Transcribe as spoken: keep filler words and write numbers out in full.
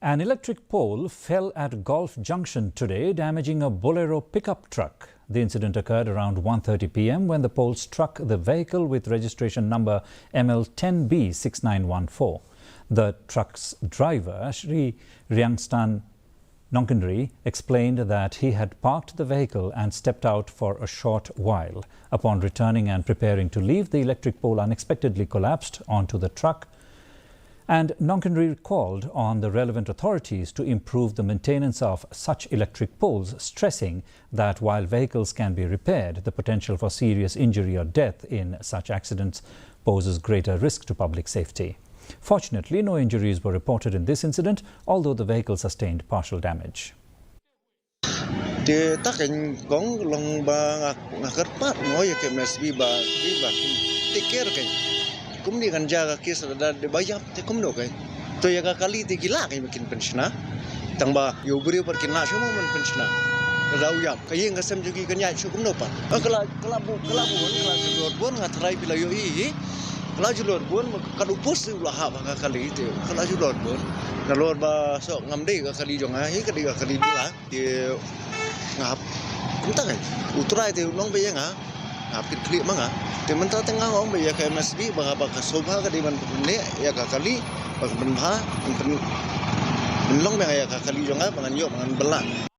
An electric pole fell at Golf Junction today, damaging a Bolero pickup truck. The incident occurred around one thirty p m when the pole struck the vehicle with registration number M L ten B six nine one four. The truck's driver, Shri Riangstan Nongkynrih, explained that he had parked the vehicle and stepped out for a short while. Upon returning and preparing to leave, the electric pole unexpectedly collapsed onto the truck, and Nongkynrih called on the relevant authorities to improve the maintenance of such electric poles, stressing that while vehicles can be repaired, the potential for serious injury or death in such accidents poses greater risk to public safety. Fortunately, no injuries were reported in this incident, although the vehicle sustained partial damage. Te ta ka kong long ba nga, nga kyrpad ngi ïa ka M S B ba, ba kin take care ka. Kumne kan jia ka case da, da ba ïap te kumno ka. To ïa ka kali te ki lah ka ba kin pynshna. Tang ba ïa u briew pat kin lah shuh ban pynshna. Ka da u ïap, ka ïing ka sem jong ki kan ïaid shuh kumno pat. Ka la, ka la bun, ka la bun, ka la ju lor bun, nga tharai phi la ïohi. Ka la ju lor bun, ka du pus u la hap ha ka kali te, ka la ju lor bun. Nalor ba shu ngam dei ka kali jong nga hi, ka dei ka kali ba la. Te nga hap kumta ka. U trai te u ong ba ïa nga, nga hap kit khlieh ma nga. Te mynta te nga ong ba ïa ka M S B ba, ba ka sngewbha ka dei ban pynleh ïa ka kali, ba ka pynbha, pyn, pynlong ba ïa ka kali jong nga ba ngan ïoh ba ngan bylla.